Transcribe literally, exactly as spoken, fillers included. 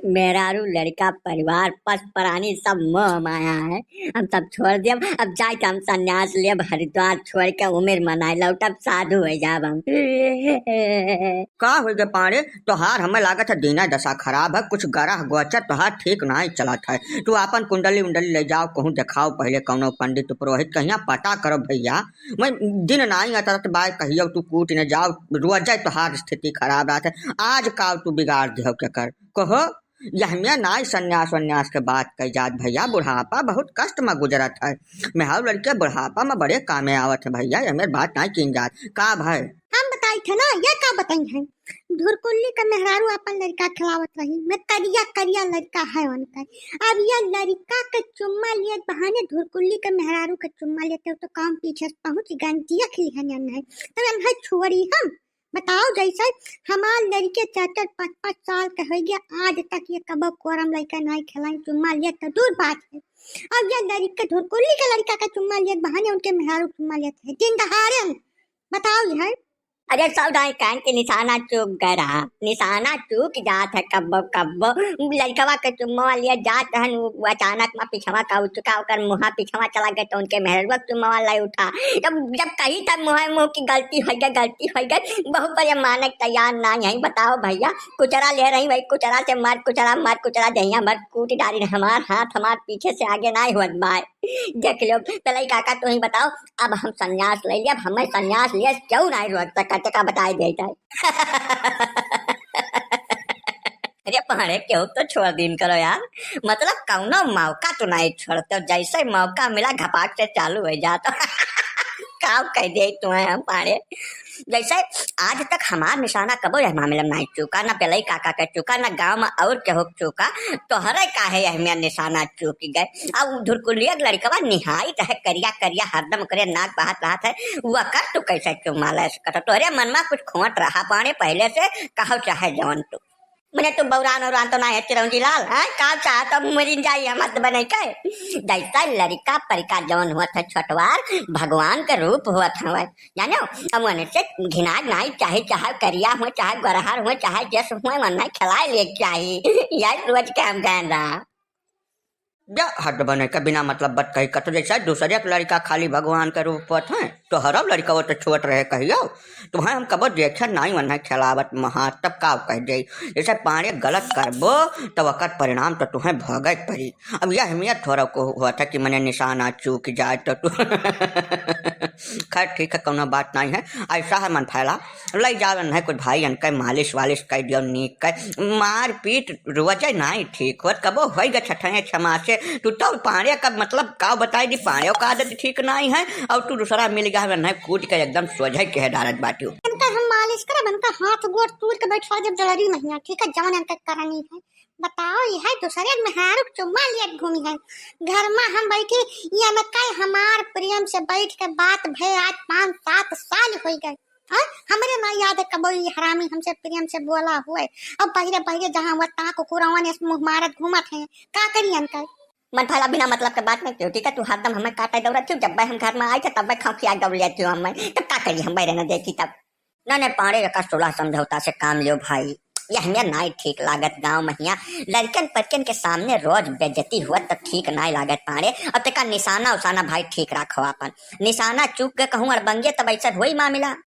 मेहरारू, लड़का, परिवार, पस प्राणी सब मोह माया है। हम सब छोड़ देब, अब जाए के हम संन्यास लेब, हरिद्वार छोड़ के उम्र मनाए लौटब, साधु हो जाब हम। का हो गए पाड़े, तोहार हमें लागत है दीना दशा खराब है, कुछ ग्रह गोचर तोहार ठीक नाहीं चलत है। तू आपन कुंडली उंडली ले जाओ, कहूँ देखाओ पहले कौनो पंडित पुरोहित कहिया पता करो भैया। मैं दिन नाहीं अतरत बाय कहियो तू कूट न जाओ, रोजे तोहार स्थिति खराब रहत है। आज काव तू बिगाड़ दिहो के कर, कहो। यह में नाई संन्यास वन्यास के बात कही जात भैया, बुढ़ापा बहुत कष्ट में गुजरत है। मेहरारू लड़के बुढ़ापा में बड़े कामे आवत है भैया, यह में बात नाई कीन जात। का भाई? हम बताई थे ना, ये का बताई है? धुरकुल्ली का मेहरारू अपन लड़का खिलावत रही, मैं करिया करिया लड़का है उनका। अब ये लड़का के चुम्मा लिए बहाने धुरकुल्ली के मेहरारू के चुम्मा लेते हो तो काम पीछे से पहुंच गए, जिया खिली है नहीं। तब हम है छोड़ी हम बताओ, जैसे हमार लड़के चार चार पाँच पाँच साल के हो गया, आज तक ये कबो कोरम लड़का नहीं खिलाई, चुम्मा लिया तो दूर बात है। अब ये लड़के धुरकुल्ली के लड़का का चुम्मा लिया बहाने उनके मेहरारू चुम्मा लेते हैं दिन दहाड़े में। बताओ ये है। अरे सौदाई कान के निशाना चूक गए रहा, निशाना चूक जात है कब्बो कब्बो। लड़कवा के चुम्मा लिया जात है, उ अचानक में पिछवा का उचका ओकर मुहा पिछवा चला गए तो उनके मेहरवा चुम्मा लाई उठा। जब जब कही तब मुँह मुँह की गलती हो गई, गलती हो गई। बहुत बड़े मानक तैयार ना यही बताओ भैया, कुचरा ले रही भाई, कुचरा से मार कुचरा, मार कुचरा, दहिया भर कूट डाली हमार हाथ हमार पीछे से आगे ना होत बाय। देख लो, पहले काका तू ही बताओ, अब हम संन्यास ले लिया, अब हमें संन्यास लिया क्यों ना रोक सकते का बताई देता है। अरे पहले क्यों तो छोड़ दिन करो यार, मतलब कौनो मौका तो नहीं छोड़ते हो, जैसे मौका मिला घपाक से चालू हो जाता। का कह दे तुम्हें हम पाड़े, जैसे आज तक हमार निशाना कबो यह मामले में नहीं चूका, ना पेलई काका के चूका, ना गांव में और केहू के चूका। तोहरे काहे यह में निशाना चूक गए? अब उ धुरकुलिया के लड़कवा निहाई रहे करिया करिया, हरदम ओकरे नाक बहात रहत है, वकर तू कैसे चुम्मा ले सकत हो? तोहरे मन में कुछ खोट रहा पाड़े पहले से, कहो चाहे जवन तू। मने तू बौरान औरान तो ना है चिरौंजी लाल, हैं? का चाहत अब मरिन जाई हम हद बने के? जैसा लड़का परिका जौन होत है छोटवार, भगवान के रूप होत हवे, जानो? अब मने से घिनाग नाई, चाहे, चाहे करिया हो, चाहे गोरहर हो, चाहे जस हो, मन नाई खिलाए ले चाही। यही सोच के हम गए रहा। जा हद बने के बिना मतलब बत कही कतो, जैसे दूसरे के लड़का खाली भगवान के रूप होत हैं, तोहरो लड़का वो तो छोट रहे कहियो, तुम्हें हम कबो देखे नाई वन्हे खेलावत महार, तब का कह दे, जैसे पाड़े गलत करबो, तब ओकर परिणाम तो तुम्हें भोगे के पड़ी। अब यह अहमियत थोड़ा को हुआ था कि मने निशाना चूक जाए तो तू खैर ठीक है, कौनो बात नहीं है, ऐसा है मन फैला, ले जाओ वन्हे कुछ भाई इनके मालिश वालिश कर दियो, नीक कर, मार पीट रोजे नाई ठीक होत, कबो होई ग छठे क्षमा से। तू तो पाड़े का मतलब का बताई दी, पाड़े का आदत ठीक नाई है, और तू दूसरा मिल गया है, नहीं कूट के एकदम सोझे कह डारत बाटू। इनका हम मालिश करब, इनका हाथ गोड़ तूर के बैठा जब जरूरी नहीं है, ठीक है, जवन इनका करनी है। बताओ, ये है दूसरे के मेहरारू के चुम्मा लियत घूमी है। घर में हम बैठी, ये में कई हमार प्रेम से बैठ के बात भय आज पाँच सात साल होई गए। हाँ, हमरे ना याद है कबो ये हरामी हमसे प्रेम से बोला हुए। अब बहिरे बहिरे जहाँ हुआ तहाँ कुकुरवन ऐसे मुँह मारत घूमत हैं। का करी हम कर? मन फैला बिना मतलब के बात नहीं क्यों, ठीक है? तू हरदम हमें काटे दौड़त थी, जब हम घर में आई थे तब खौखिया दौड़ लेती हूँ हमें, तब का करी हम बैरे न देखी तब। ना, ना, पाड़े एका सुलह समझौता से काम लियो भाई। यह हमें नाई ठीक लागत गाँव में हिया। लड़कन पड़कन के सामने रोज बेइज्जती हुआ त ठीक नाई लागत पाड़े। और तेका निशाना उशाना भाई ठीक रखो अपन। निशाना चूक के कहूँ अड़बंगे तब ऐसा होई मामला।